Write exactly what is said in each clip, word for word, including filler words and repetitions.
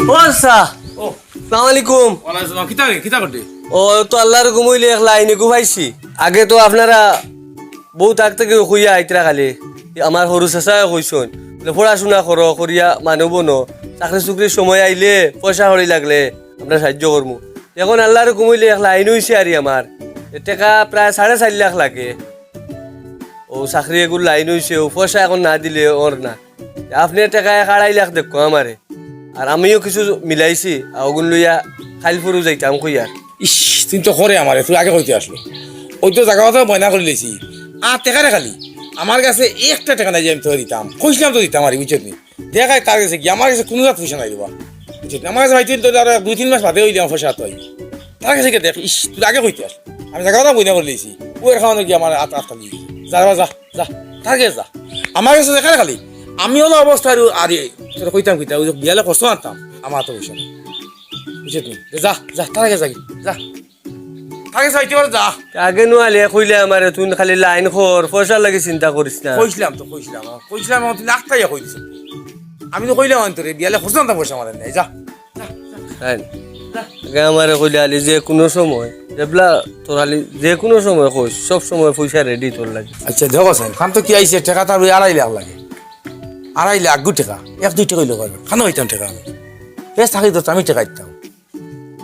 ও আচ্ছা। ও। আসসালামু আলাইকুম। ওয়ালাইকুম আসসালাম। কিতা রে? কিতা করতে? ও তো আল্লাহর হুকুম অইলে এক লাইন এগু পাইছি। আগে তো আপনারা বউত আগ থাকি কইয়া আইতরা খালি। আমার হুরু চাচায় কইছইন যে, "পড়াশুনা করো, করিয়া মানুষ বনো। চাকরি চুকরির সময় আইলে, পয়সা কড়ি লাগলে আমরা সাহায্য করমু।" এখন আল্লাহর হুকুম অইলে এক লাইন অইছে আরি আমার। এ টেকা প্রায় সাড়ে চাইর লাখ লাগে। ও চাকরি এগুর লাইন অইছে, ও পয়সা এখন না দিলে অর না। আপনে টেকা এক আড়াই লাখ দেখো আমারে, আর আমিও কিছু মিলাইছি, আর ওগুন লইয়া কাইল পরু যাইতাম কইয়ার। ইস, তুই তো করে আমারে, তুই আগে কইতে আসলো। ওই তো জাগা কথা ময়না করি লইছি। আর টেকা রে খালি, আমার গেছে একটা টেকা নাই যে আমি তোরে দিতাম। কইছিলাম তো দিতাম আরি, বুঝছত নি? দেখাই তার গেছে কি, আমার গেছে কুনু জাত পয়সা নাই রে বা। বুঝছত নি? আমার গেছে ভাই তুই তো আরো দুই তিন মাস বাদে অইলে আমার পয়সা তো আইবো। তার গেছে কি দেখ, ইস, তুই আগে কইতে আস। আমি জাগা কথা ময়না করি লইছি। ও এর খাওয়ানো কি আমার আত আত খালি। যা বা যা। যা, তার গেছে যা। আমার গেছে যেখানে খালি, আমি অলা অবস্থা আর, আরে, তোরে কইতাম কিতা, ওই যে বিয়ালে খরচ আনতাম, আমার তো পয়সা নাই। বুঝছত নি? যা, যা, তার গেছে যা, যা। তার গেছে যাইতে পারে, যা। আগে নুয়ালে কইলে আমারে, তুই খালি লাইন কর, পয়সার লাগি চিন্তা করিস না। কইছিলাম তো, কইছিলাম, কইছিলাম, আমার তুই আখতাইয়া কই দিছ। আমি তো কইলাম আনতরে, বিয়ালে খরচ আনতাম পয়সা আমার নাই, যা। তাই না? আগে আমারে কইলে আলি যে কুনু সময়, এবলা তোর আলি যে কুনু সময় কইস, সব সময় পয়সা রেডি তোর লাগি। আচ্ছা, দেখো সাইন, খান তো কি আইছে, টেকা তো আমি আড়াই লাখ লাগে। আড়াই লাখ গু টেকা, এক দুই টেকা অইলে পারবে। খানো হইতাম টেকা আমি। বেশ থাকি তো আমি টেকা দিতাম।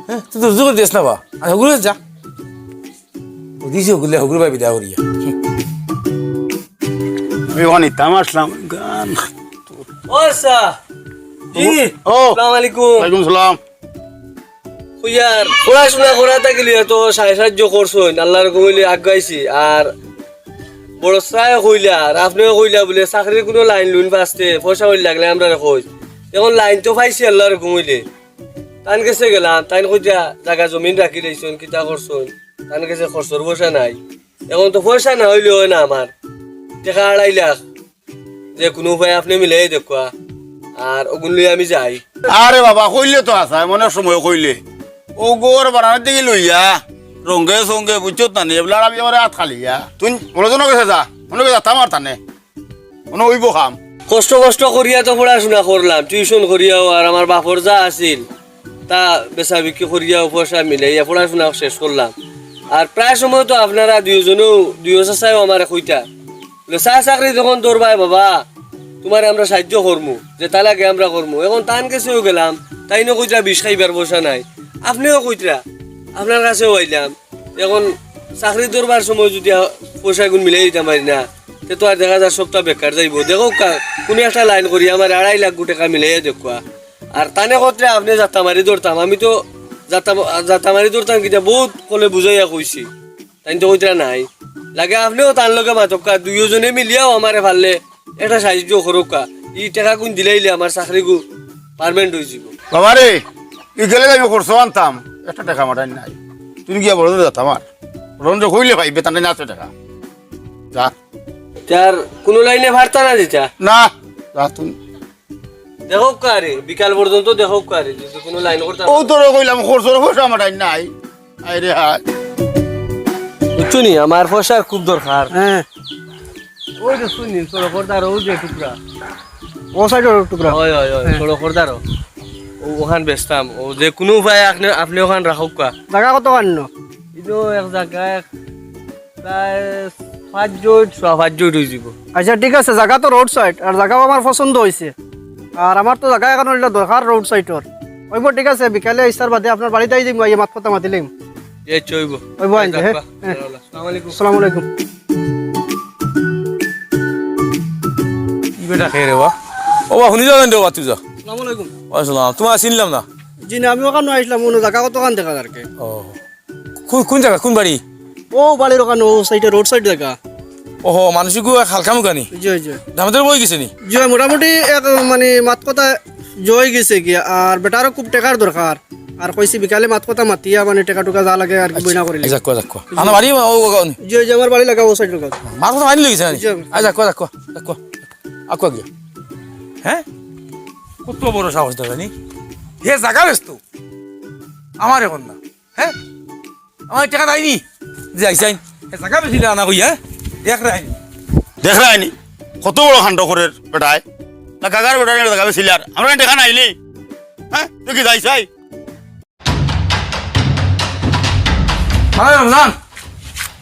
হ্যাঁ, তুই তো রুজু করে দিস না বা। আমি হগুলো যা। ও দিছি হগুলো, হগুলো ভাই বিদায় করিয়া। আমি ওখানে নিতাম আসলাম, গান। ও আচ্ছা। জি। ও। আসসালামু আলাইকুম। ওয়ালাইকুম সালাম। কইয়ার, পড়াশুনা করা থাকি লিয়া তো সাহায্য সাহায্য করছইন, আল্লাহর হুকুম অইলে আগাইছি। আর বড় চাচায় কইলা, আর আপনেও কইলা বুলে চাকরির কুনু লাইন লুইন পাইতে, পয়সা কড়ি লাগলে আমরারে কইস। এখন লাইন তো পাইছি আল্লাহর হুকুম অইলে। তান গেছে গেলাম, তাইন কইতা জাগা জমিন রাখি লইছইন, কিতা করছইন, তান গেছে খরচর পয়সা নাই। এখন তো পয়সা না অইলে অয় না আমার, টেকা আড়াই লাখ। যে কুনু উপায় আপনে মিলাই দেখবা, আর ওগুন লই আমি যাই। আরে বাবা, কইলে তো আছা, এমন এক সময় কইলে। ও গোর বানানোর দিকে লইয়া, রঙে সঙ্গে বুঝছত না নি, এবলা আমি আমার আত খালিয়া। তুই মনোজন গেছে যা, মনে গেছে যা, তামার তানে। মনে অইবো কাম। কষ্ট কষ্ট করিয়া তো পড়াশুনা করলাম, টিউশন করিয়াও, আর আমার বাপর যা আছিল, তা বেচা বিক্রি করিয়াও পয়সা মিলাইয়া পড়াশুনা শেষ করলাম। আর প্রায় সময় তো আপনারা দুইজনেও, দুইও চাচায়ও আমারে কইতা, বুলে, "চা চাকরি যখন ধরবায় বাবা, তুমারে আমরা সাহায্য করমু, যেতা লাগে আমরা করমু।" এখন তান গেছেও গেলাম, তাইনও কইতরা বিষ খাইবার পয়সা নাই, আপনেও কইতরা, আপনার গেছেও আইলাম। এখন চাকরি ধরবার সময় যুদি আ-, পয়সাগুন মিলাই দিতাম পারি না, তে তো আর দেখা যার সবতা বেকার যাইবো। দেখউক্কা, কুনু একটা লাইন করি আমারে আড়াই লাখ গু টেকা মিলাইয়া দেখউক্কা। আর তানে কইতরা আপনে জাতা মারি ধরতাম, আমি তো জাতা, জাতা মারি ধরতাম কিতা বউত কলে বুঝাইয়া কইছি। তাইন তো কইতরা নাই। লাগে আপনেও তান লগে মাতউক্কা, দুইওজনে মিলিয়াও আমারে পারলে একটা সাহায্য করউক্কা। ই টেকাগুন দিলাইলে আমার চাকরিগু permanent অইযিবো। বাবারে, ই গেলে যাইবো খরচ আনতাম, একটা টেকা আমার নাই। তুই গিয়া বড় জাতা মার। বড় কইলে পাইবে, তার নাই আছে টেকা। যা। তার কুনু লাইনে পারতা না দিতা? না, যা তুই। দেখউক্কা রে, বিকাল পর্যন্ত দেখউক্কা রে, যুদি কুনু লাইন করতা। ও তোরে কইলাম, খরচর পয়সা আমার নাই। আয় রে হায়। বুঝছো নি, আমার পয়সার খুব দরকার। হ্যাঁ। ওই যে শুনি, সড়কর ধারো, ওই যে টুকরা। ও সাইডর টুকরা? ওই, ওই, ওই, হ্যাঁ। সড়কর ধারো। ও, ওখান বেচতাম। ও যে কুনু উপায়ে আপনে, আপনে ওখান রাখউক্কা। জাগা কত কান? এই তো এক জাগা, এক প্রায় পাঁচ জুট, সোয়া পাঁচ জুট অইযিবো। আচ্ছা, ঠিক আছে, জাগা তো road side, আর জাগাও আমার পছন্দ অইছে। আর আমার তো জাগা এখন অইলো দরকার road sideর। অইবো, ঠিক আছে, বিকালে ইফতার বাদে আপনার বাড়িত আই দিমু, আইয়া মাত কথা মাতিলিমু। এ, আচ্ছা, অইবো। অইবো, আইনতে, হ্যাঁ, হ্যাঁ। আসসালামু আলাইকুম। আসসালামু আলাইকুম। ই বেটা কে রে বা? ও বা, হুনি যাও, যাও, তুই যা। আসসালামু আলাইকুম। ওয়ালাইকুম সালাম। তুমারে চিনলাম না। জি না, আমি ওখানো আইছলাম, অনো জাগা কতখান দেখা যার কি। ও। কু-, কুন জাগা, কুন বাড়ি? ও বাড়ির ওখানো, ও সাইডে, road side জাগা। ওহো, মানুষ গু হালকা মুখানি। জি, জি। দামাদর বই গেছে নি? জি, মোটামুটি এক, মানে, মাত কথা জয় গেছে কি, আর বেটারও খুব টেকার দরকার। আর কইছি বিকালে মাত কথা মাতিয়া, মানে, টেকা টুকা যা লাগে আর কি, আচ্ছা, বইনা করিলে। আচ্ছা, কও, আচ্ছা, কও। জি। আমার বাড়ি ও, ও, ও, জি, জি, আমার বাড়ি লাগা ও সাইড লাগা। মাত কথা মানি লইছে নি? জি। আচ্ছা, কও, আচ্ছা, কও, আচ্ছা, কও। আকু গিয়া। হ্যাঁ? কত বড় সাহস দাদা নি? হে জাগা বেচতো, আমারে কর না। হে, আমার টেকা নাইনি। যে আইছইন, হে জাগা বেচিলা না কইয়া, হে দেখরায়নি। দেখরায়নি, কত বড় কাণ্ড করের বেটায়। না কাকার বেটায় জাগা বেচিলার, আমরার টেকা নাইনি। হে, তুই কিতা আইছইন? হ্যাঁ, রমজান।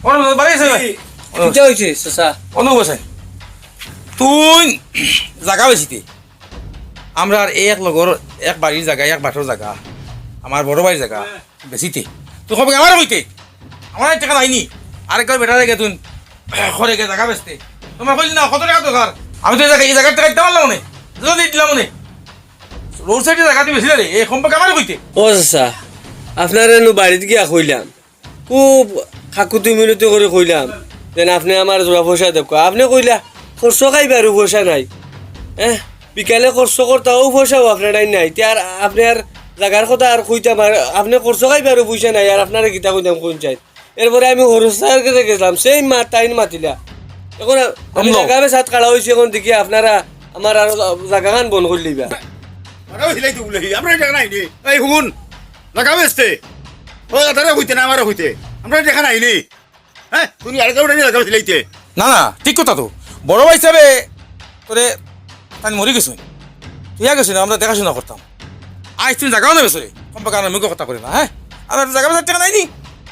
ও রমজান, বাড়ি আছো? কিতা অইছে, চাচা? অনু বসে। তুই জাগা বেচিতে। আমরার এক লগর, এক বাড়ির জাগা, এক বাটর জাগা। আমার বড় ভাইর জাগা বেচিতে। তুই কবে আমারে কইতে? আমার টেকা নাইনি। আরেকবার বেটারে গিয়া তুই করে গিয়া জাগা বেচতে। তুমারে কইলি না, কত টেকা দরকার? আমি তো এই জাগা, এই জাগার টেকা দিতাম পারলাম না। যদি দিলাম না। রোড সাইডে জাগা তুই বেচিলে রে, এ সম্পর্কে আমারে কইতে। ও চাচা, আপনারে নু বাড়িত গিয়া কইলাম, খুব কাকুতি মিনতি করি কইলাম, যেন আপনে আমার জুড়া পয়সা দেউক্কা। আপনে কইলা, খরচ খাইবারও পয়সা নাই। হ্যাঁ, বিকালে খরচ করতাও পয়সাও আপনার নাই। তে আর আপনে আর জাগার কথা আর কইতাম, আর আপনে খরচ খাইবারও পয়সা নাই, আর আপনারে কিতা কইতাম কইন চাই। এরপরে আমি হরু চাচার গেছে গেছলাম, সেই মা তাইন মাতিলা। এখন আমি জাগা বেচাত খাড়া অইছি, এখন দেখি আপনারা আমার আর জাগাখান বন্ধ করি দিবা। জাগা বেচিলাই তো বলে, আমরা জাগা নাই নি। এই হুন, জাগা বেচতে। ও দাদারে কইতে না, আমারে কইতে। আমরা জাগা নাই নি। হ্যাঁ, তুমি আর কেউ জাগা বেচিলাইতে। না, না, ঠিক কথা তো। বড় ভাই হিসাবে তোরে তাই মরি গেছইন। তুই আর গেছইন, আমরা দেখাশোনা করতাম। আইজ তুই জাগাও না বেচরে। কম পাকা মুখে কথা করে না, হ্যাঁ? আর জাগা বেচার টেকা নাইনি।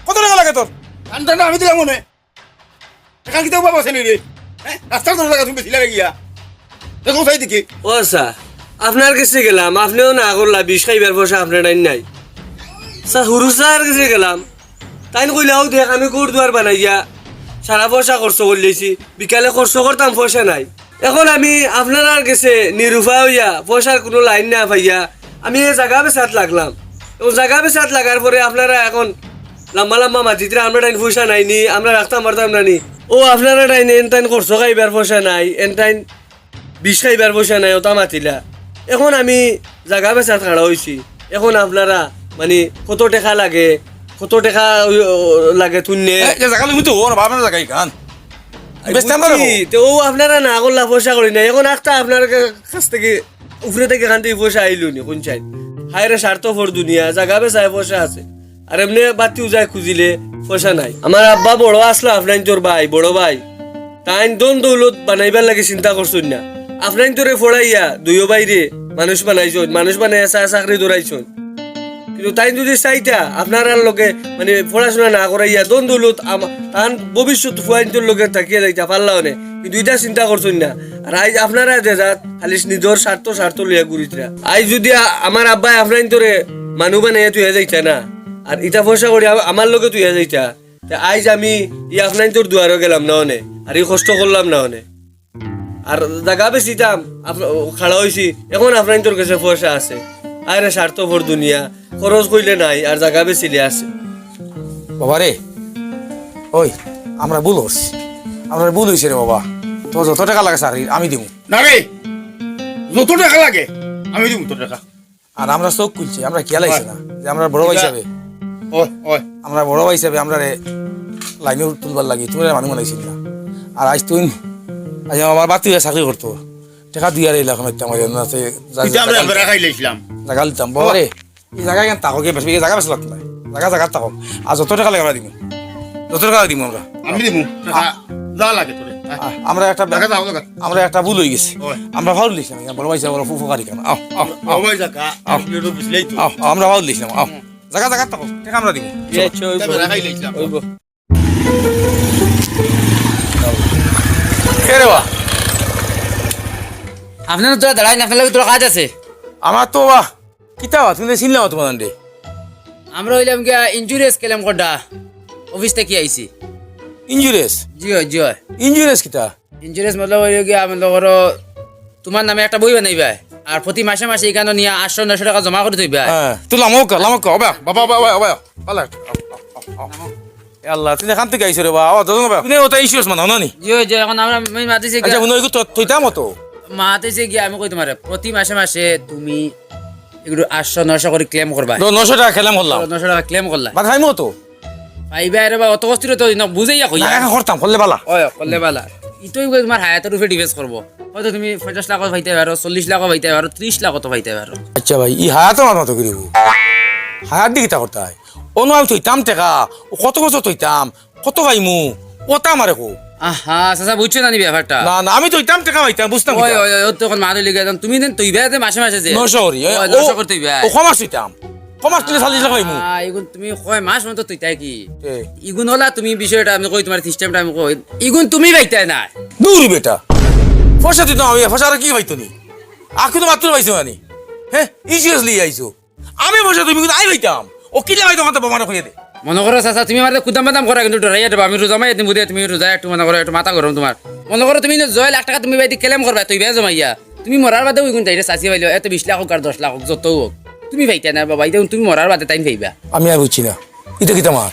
কত টেকা লাগে তোর? জানতাম না, আমি দিলাম মনে। এখান কিতাও বাবা আছে নি রে? হ্যাঁ? রাস্তার ধারে জাগা তুমি বেচিলা গিয়া। দেখো চাই দেখি। ও চাচা, আপনার গেছে গেলাম, আপনেও না করলা, বিষ খাইবার পয়সা আপনার নাই নাই। চাচা, হুরু চাচার গেছে গেলাম, তাইন কইলা, "অউ দেখ, আমি ঘর দুয়ার বানাইয়া সারা পয়সা খরচ করিলাইছি, বিকালে খরচ করতাম, পয়সা নাই।" এখন আমি আপনারার গেছে নিরুপায় অইয়া, পয়সার কুনু লাইন না পাইয়া, আমি এই জাগা বেচাত লাগলাম। এখন জাগা বেচাত লাগার পরে আপনারা এখন লম্বা লম্বা মাতিতরা, "আমরা টাইন পয়সা নাই নি, আমরা রাখতাম পারতাম না নি।" ও আপনারা টাইন এন টাইন খরচ খাইবার পয়সা নাই, এন টাইন বিষ খাইবার পয়সা নাই, ওটা মাতিলা। এখন আমি জাগা বেচাত খাড়া অইছি। এখন আপনারা, মানে, কত টেকা লাগে, কত টেকা, ও, ও, লাগে তুন্নে? এ, যে জাগা লইবি তো, ওর বাবার জাগা ইখান। বেচতাম না রে। তে ও আপনারা না করলা পয়সা করি না। এখন একটা আপনার কা-, কাছ থাকি, উপরে থাকি এখান থাকি পয়সা আইলো নি, কোন চাই? হায় রে, স্বার্থপর দুনিয়া, জাগা বেচায় পয়সা আছে। আর এমনে বাতি উজায় খুঁজিলে পয়সা নাই। আমার আব্বা বড় আছলা, আপনাইন্তর ভাই, বড় ভাই। তাইন ধন দৌলত বানাইবার লাগি চিন্তা করছইন না। আপনাইন্তরে পড়াইয়া দুইও ভাইরে মানুষ বানাইছইন, মানুষ বানাইয়া চা চাকরি ধরাইছইন। কিন্তু তাইন যদি চাইতা, আপনারার লগে, মানে, পড়াশোনা না করাইয়া ধন দৌলত আম-, তান ভবিষ্যৎ ফুয়াইন্তর লগে থাকিয়া যাইতা পারলা অনে। কিন্তু ইটা চিন্তা করছইন না। আর আইজ আপনারা যে জাত খালি নিজর স্বার্থ, স্বার্থ লইয়া ঘুরিতরা। আইজ যদি আ-, আমার আব্বায় আপনাইন্তরে মানু বানাইয়া তুইয়া যাইতা না, আর ইটা পয়সা করি আ-, আমার লগে তুইয়া যাইতা, তে আইজ আমি ই আপনাইন্তর দুয়ারো গেলাম না অনে, আর ই কষ্ট করলাম না অনে। আর জাগা বেচিতাম, আপ-, খাড়া অইছি, এখন আপনাইন্তর গেছে পয়সা আছে। আরে স্বার্থপর দুনিয়া, খরচ কইলে নাই, আর জাগা বেচিলে আছে। বাবা রে, ওই, আমরা ভুল করছি, আমরা ভুল অইছে রে বাবা। তোর যত টেকা লাগে চাকরি আমি দিমু। না রে, যত টেকা লাগে আমি দিমু তোর টেকা। আর আমরা চউখ খুলছি, আমরা খিয়াল আইছে না যে আমরা বড় ভাই হিসাবে, ওই, ওই। আমরা বড় ভাই হিসাবে আমরারে লাইনো তুলবার লাগি তুমরারে মানু বানাইছিল না। আর আইজ তুইন, আইজ আমার বাতি চাকরি করতো, টেকা দিয়া রে এলাকা মারতাম, আর এমন আছে, যা-, ইটা আমরা জাগা বেড়া খাইলাইছিলাম। জাগা লিতাম, বাবা রে, ই জাগা ইখান থাকো, কে বেচবে, ই জাগা বেচলাম না, জাগা, জাগা থাকো, আর যত টেকা লাগে আমরা দিমু, যত টেকা দিমু আমরা। আমি দিমু, টেকা যা লাগে তোরে। আ-, আমরা একটা জাগা দাও, জাগা। আমরা একটা ভুল অই গেছে। ওই। আমরা ফাউল দিছিলাম, ইয়া বড় ভাই সাহেব, বড় ফু-, ফুকারি কেন? আও, আও, আও। ওই জায়গা, আও। আমি একটু বুঝলেই তো। আও, আও, আমরা ফাউল দিছিলাম, আও। হুম। জাগা, জাগা থাকো, টেকা আমরা দিমু। ইয়ে, আচ্ছা, ওই তা বেড়া খাইলাইছিলাম। ওই গো। কে রে বা? আপনারা তোরা দাঁড়াইন, আপনার লগে তোরা কাজ আছে। আমার তো বা, কিতা বা, তুমি তো চিনলাম তোমার রে। আমরা অইলাম গিয়া insurance claim করতা, অফিস থাকি আইছি। Insurance? জি অয়, জি অয়। Insurance কিতা? Insurance মতলব অইলো গিয়া, মতলব করো, তোমার নামে একটা বই বানাইবা, আর প্রতি মাসে মাসে ইখানো নিয়া আটশো নয়শো টেকা জমা করি থইবা। হ্যাঁ, তুই লামো কা, লামো কা, ওবা, বাবা, বাবা, বাবা, বাবা, বালা, আও, আও, আও, আও। এ আল্লাহ, তুই এখান থাকি আইছো রে বা, আও, দাদা বাবা, তুমি ওটা insurance বানাও না নি? জি অয়, জি অয়, এখন আমরা, আমি মাতিছি আচ্ছা, গিয়া। হুনো, এগু তো, তুই তা মতো। মাতিছি গিয়া, আমি কই তোমারে, প্রতি মাসে মাসে তুমি এগুলো আটশো নয়শো করি claim করবা। ন-, নয়শো টেকা claim করলাম। নয়শো টেকা claim করলা। বাদ খাইমু তো? পাইবা রে বা, অত কষ্ট তো না, বুঝাইয়া কইয়া। না, এখন করতাম, করলে বালা। ওই, করলে বালা। ইতো ইগুয়ে তুমার হায়াতর উপরে depend করবো। হয়তো তুমি পঞ্চাশ লাখও পাইতায় পারো, চল্লিশ লাখও পাইতায় পারো, ত্রিশ লাখও তো পাইতায় পারো। আচ্ছা ভাই, ই হায়াত আমার মাতো কিরে? হায়াত দি কিতা করতায়? অনো আমি থইতাম টেকা, অউ কত বছর থইতাম, কত পাইমু, অতা আমারে কও। আহা, চাচা, বুঝছো না নি ব্যাপারটা? না, না, আমি থইতাম টেকা পাইতাম, বুঝতাম ওই, কিতা? ওই, ওই, অউ তো অখন মাত অইলো গিয়া, তুমি দেন থইবায় যে মাসে মাসে যে। নয়শো করি, ওই, অউ, নয়শো করি থইবায়। অউ কয় মাস থইতাম। কয় মাস থইলে চল্লিশ লাখ পাইমু। আহ, ইগুন তুমি কয় মাস পর্যন্ত থইতায় কি? এ। ইগুন অলা তুমি বিষয়টা আমি কই, তুমার system টা আমি কই। ইগুন তুমি পাইতায় না। দূর বেটা। পয়সা থইতাম আমি, পয়সা আর কি পাইতো নি? আখু তো মাত্র পাইছো না নি? হে? Insurance লইয়া আইছো। আমি পয়সা তুমি কিন্তু আই পাইতাম। অউ কিলা পাইতাম, অতা বাবা না কইয়া দে। মনো করো চাচা, তুমি আমারে কুদাম বাদাম করা কিন্তু ডরাইয়া দেবা। আমি রোজা মাইয়া দিমু বুঝে, তুমি রোজা একটু মনো করো, একটু মাথা গরম তুমার। মনো করো তুমি নি ছয় লাখ টেকা তুমি বায়দি claim করবায়, থইবায় জমাইয়া। তুমি মরার বাদে অউ কিন্তু এটা চাচি পাইলো, এতে বিশ লাখ অউক আর দশ লাখ অউক, যত অউক, তুমি পাইতায় না বাবা, ইতা তুমি মরার বাদে তাইন পাইবা। আমি আর বুঝছি না, ইতা কিতা মাত?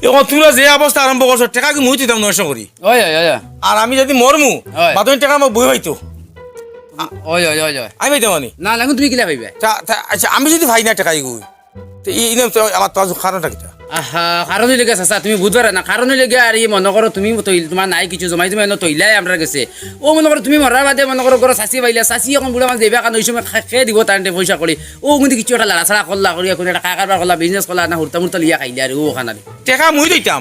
অখন তুমরা যে অবস্থা আরম্ভ করছো, টেকা কি মুই দিতাম নয়শো করি? ওই, ওই, ওই, ওই। আর আমি যুদি মরমু, ওই। বাদে টেকা আমার বউয়ে পাইতো। ওই, ওই, ওই, ওই। আমি পাইতাম মানে? না, না, তুমি কিলা পাইবা? তা, তা, আচ্ছা, আমি যুদি পাই না টেকা ইগু, তে ই, ইনে তো আমার তো আজ কারণটা কিতা? আহা, কারণ অইলো গিয়া চাচা, তুমি বুঝবায় না। কারণ অইলো গিয়া, আর ই মনো করো, তুমি তো, তুমার নাই কিছু জমাই, তুমি এনো থইলায় আমরার গেছে। অউ মনো করো, তুমি মরার বাদে মনো করো, ঘরো চাচি পাইলা, চাচি অখন বুড়া মানুষ যাইবা, কারণ অউ সময় খা-, খেয়ে দিব তানতে পয়সা করি। অউ কিন্তু কিছু একটা লাড়াছাড়া করলা, করিয়া কুনু একটা কারবার করলা, business করলা, না হুরতা মুরতা লইয়া খাইলা, আর অউ অখান আর। টেকা মুই দিতাম,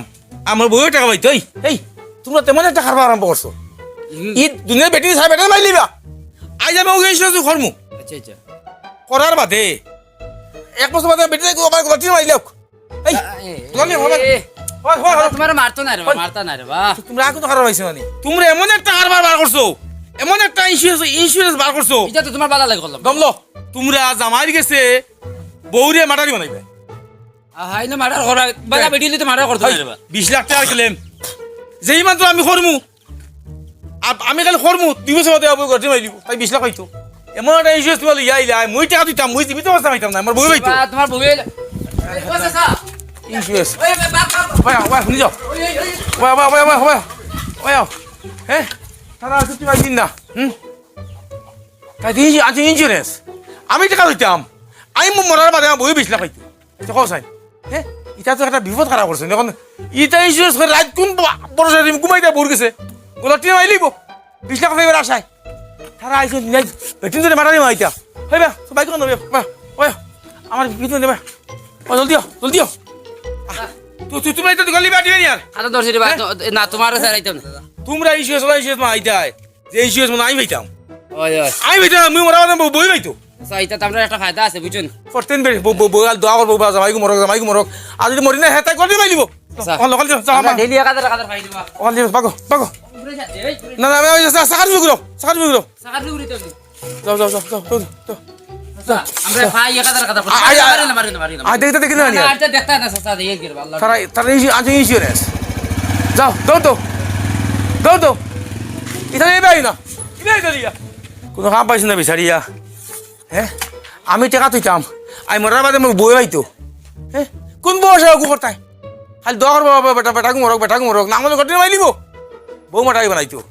আমার বউয়ে টেকা পাইতো। এই, এই, তুমরা তেমন একটা কারবার আরম্ভ করছো। হুম। ই দুনিয়ার বেটি সারা বেটারে মাইলিবা। আইজ আমি অউ insurance করমু। আচ্ছা, আচ্ছা। করার বাদে এক বছর বাদে বেটি দেখো আবার গলাটি মাইলাউক। এই, এ, এ, তুমার নিয়ে হবে না। এ, হয়, হয়, হয়। তুমারে মারতো না রে বা, হয়। মারতা না রে বা। তুমরা আগে তো খারাপ পাইছো মানে। তুমরা এমন একটা কারবার বার করছো, এমন একটা insurance, insurance বার করছো। ইটা তো তুমার বালা লাগে করলাম। দমলো, তুমরা জামাইর গেছে বউরে মাটারি বানাইবে। আহা, ইনো মার্ডার করা, বালা এই, বেটি লিতে মার্ডার করতো না এই, রে বা। বিশ লাখ টেকার claim। যেই মাত্র আমি করমু, আ-, আমি খালি করমু, দুই বছর বাদে আবার গলাটি মারি দিব, তাই বিশ লাখ পাইতো। এমন একটা insurance তুমার লইয়া আইলায়, মুই টেকা দিতাম, মুই জীবিত অবস্থা পাইতাম না, আমার বউয়ে পাইতো। বা, তুমার বউয়ে লা-, এ, ও চাচা। Insurance। ওই, ওই, বাপ, বাপ, বাপ। ওয়া, ওয়া, হুনি যাও। ওই, ওই, ওই। ওয়া, ওয়া, ওয়া, ওয়া, ওয়া। ওয়া। হ্যাঁ? তারা আছে তুই পাইছিস না? হুম? তাই তুই ইনসু-, আচ্ছা, insurance। আমি টেকা দিতাম। আমি ম-, মরার বাদে আমার বউয়ে বিশ লাখ পাইতো। আচ্ছা, কও চাই। হে? ইটা তো একটা বিপদ খারাপ করছে। অখন ইটা insurance করি রাইত কুন ব-, ভরসায় তুমি ঘুমাইতায় বউর গেছে? গলাটি মাইলিব। বিশ লাখ পাইবার আশায়। তারা আইসো, নাই, বেটিন ধরে মারামারি মারিতা। হইবা, তো বাইক কোন ধরবে? বা, ওই, আমার বেটিন ধরে, ও, জলদি আও, জলদি আও। আহ, তু-, তু-, তুমরা ইতা দোকান লিবা দিবে নি আর? আরে ধরছি রে বা, হ্যাঁ? তো, না, তুমারে ছাড়াইতাম না। তুমরা insurance, ওরা insurance মারাইতায়। যে insurance মানে আমি পাইতাম। ওই, ওই। আমি পাইতাম, আমি মরা মানে বউ-, বউয়ে পাইতো। আচ্ছা, ইতা তো আমরার একটা ফায়দা আছে, বুঝছইন? ফরতেন বে, বউ, বউ, বউ, আর দোয়া করবো, বা, জামাইগু মরক, জামাইগু মরক। আর যদি মরি না, হে তাই করে মারি দিব। আচ্ছা। অখন লগে যাও, যাও, আমরা আমার। Daily এক হাজার, এক হাজার পাই দিবা। অখন যাও, ভাগো, ভাগো। ঘুরে যাচ্ছে, এই, ঘুরে। না, না, আমি ওই যে চা-, চাকার উপরে ঘুরাও, চাকার উপরে ঘুরাও। চাকার উপরে ঘুরাও। যাও, যাও, যাও, যাও, যাও, যাও। আচ্ছা, আমরা ভাই এক হাজার, এক হাজার। আ, আ, মারি না, মারি না, মারি না। আ, দেখতে, দেখতে না, না, নিয়া। আচ্ছা, দেখতে না, চাচা, দেখে কি করবা, আল্লাহ। তারা, তারা এই যে, আজ insurance। যাও, দৌড় দাও। দৌড় দাও। ইতা নিয়ে বেরোই না। ইতা নিয়ে বেরোই না। কোনো কাম পাইছি না বিচারিয়া। হ্যাঁ? আমি টেকা তুইতাম। আমি মরার বাদে আমার বউয়ে পাইতো। হ্যাঁ? কোন বউ আছে ওগু করতায়? খালি দোয়া করবো, বাবা, বেটা, বেটাগু মরক, বেটাগু মরক। না, আমাদের ঘটনা মাইলিব। বউ মাটারি বানাইতো।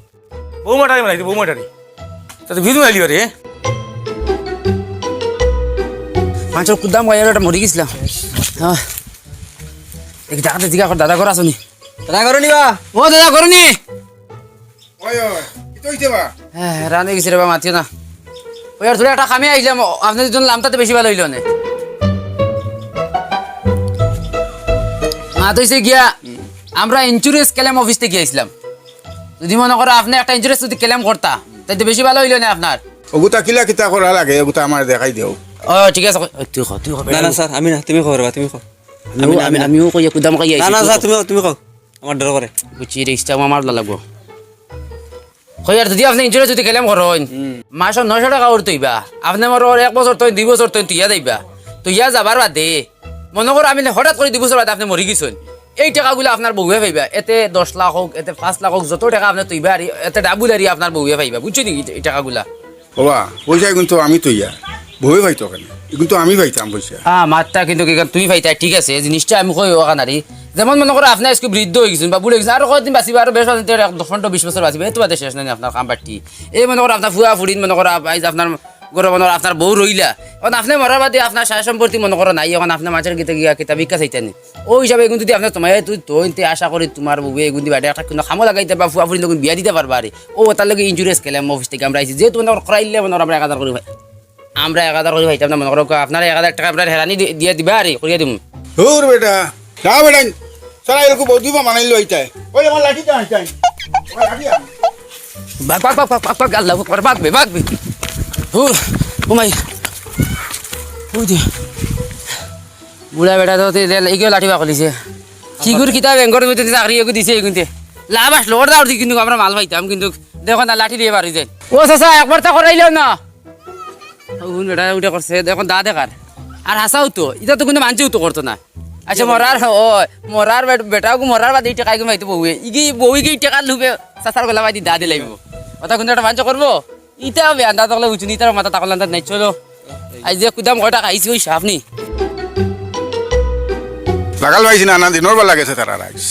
বউ মাটারি বানাইতো, বউ মাটারি। তাতে ভিজু মাইলিব রে, হ্যাঁ? মাংসর কুদাম গাইয়া একটা মরি গেছিলাম। হ্যাঁ। দেখি, দাদা, জিগা কর, দাদা ঘর আছো নি? দাদা ঘর নি বা? ও দাদা ঘর নি? ওই, ওই, কি তো হইছে বা? হ্যাঁ, রানে গেছি রে বা, মাতিও না। ওই আর তোরা একটা কামে আইলাম, আপনি দুজন লামতাতে বেশি ভালো হইলো নে। মাত হইছে গিয়া, আমরা insurance claim office থাকি আইছিলাম। যদি মনে করো আপনি একটা insurance যদি claim করতা, তাই তো বেশি ভালো হইলো নে আপনার। ওগুতা কিলা কিতা করা লাগে, ওগুতা আমার দেখাই দেও। ও, ঠিক আছে, কই, তুই ক, তুই ক। না, না, স্যার, আমি না, তুমি কও রে বা, তুমি কও। আমি, আমি, আমিও কই, কুদাম খাই না, আইছি, না, তুই স্যার, ক। তুমি কও, তুমি কও। আমার ডর করে। বুঝছি রে, ইচ্ছা আমার লাগবো। কই আর যদি আপনি insurance যদি claim করইন, হুম। মাসো নয়শো টেকা অইতো ইবা। আপনি আমার ওর এক বছর থইন, দুই বছর থইন, তুইয়া যাইবা। তুইয়া যাবার বাদে, মনো করো আমি হঠাৎ করি দুই বছর বাদে আপনি মরি গেছইন। এই টেকাগুলা আপনার বউয়ে পাইবা। এতে দশ লাখ অউক, এতে পাঁচ লাখ অউক, যত টেকা আপনি তুইবা আর এতে double আর আপনার বউয়ে পাইবা। বুঝছো নি এই, এই টেকাগুলা? ওবা, পয়সা কিন্তু আমি তুইয়া। বউয়ে পাইতো কেনে? কিন্তু আমি পাইতাম পয়সা। হ্যাঁ, মাতটা কিন্তু কি, তুমি পাইতায়, ঠিক আছে, এই জিনিসটা আমি কই ওখান আরি। যেমন মনো করো আপনি আইজকে বৃদ্ধ অই গেছইন বা বুড়া অই গেছইন, আরো কয়দিন বাঁচিবা, আরো বেশ বাঁচিতে, এক দশ, পনেরো, বিশ বছর বাঁচিবা, এত বাদে শেষ নাই আপনার কাম বাট্টি। এই মনো করো আপনার ফুয়া ফুড়িন মনো করো আইজ আপনার করো মনে করো আপনার বউ রইলা, এখন আপনে মরার বাদে আপনার সারা সম্পত্তি মনে করো নাই, এখন আপনে মানষর গেছে গিয়া কিতা ভিক্ষা চাইতা নি? অউ হিসাবে এগুন যদি আপনে জমাইয়া থইন তে আশা করি তুমার বউয়ে এগুন দি বাদে একটা কুনু কামো লাগাইতা বা ফুয়া ফুড়িন্তরে বিয়া দিতা পারবা আরি। অউ অতার লাগি insurance claim office থাকি আমরা আইছি, যেহেতু মনে করো করাইলে মনে করো আমরা এক হাজার করি পাই। আমরা এক হাজার করি পাইতাম না, মনে করো, আপনারে এক হাজার টেকা আমরা হেরানি দি-, দিয়া দিবা আরি, করিয়া দিমু। ধুর বেটা, যা বেটা, সারা এরকম বউ দিবা মানাইলো এইটাই। ওই আমার লাঠি চাই, চাই। আমার লাঠি আন। বাঘ, বাঘ, বাঘ, বাঘ, বাঘ, বাঘ, আল্লাহু আকবার, বাঘ বে, বাঘ বে। ও, ও মাই। ওই দে। বুড়া বেটা তো তে-, তে-, এগিয়ে লাঠি বার করিলিছে। কিগুর কিতা ব্যাংকর ভিতরে চাকরি এগু দিছে এগুনতে। লাভ আসলো, ওর দাও কিন্তু আমরা মাল পাইতাম, কিন্তু দেখো না, লাঠি দিয়া বাড়ি যায়। ও চাচা, একবার তো করাইলাম না। হুন বেটা উঠে করছে, দেখো দা দেখার। আর হাছাউ তো, ইতা তো কুনু মানষেউ তো করতো না। আচ্ছা, মরার, ও, মরার বেট-, বেটাগু মরার বাদে ই টেকাগু পাইতো বউয়ে। ইগি বউয়ে কি টেকার লুভে চাচার গলা বাদি দা দিলাইবো। অতা কুনু একটা মানষে করবো? ইতা বেয়ান্দাজ অকলে বুঝছইন, ইতার মাথাত আকল আন্দাজ নাই। চলো, আইজ যে কুদাম কয়টা খাইছি, ওই সাফ নি। লাগাল পাইছি না, না দিনর বেলা গেছে তারা রাইস।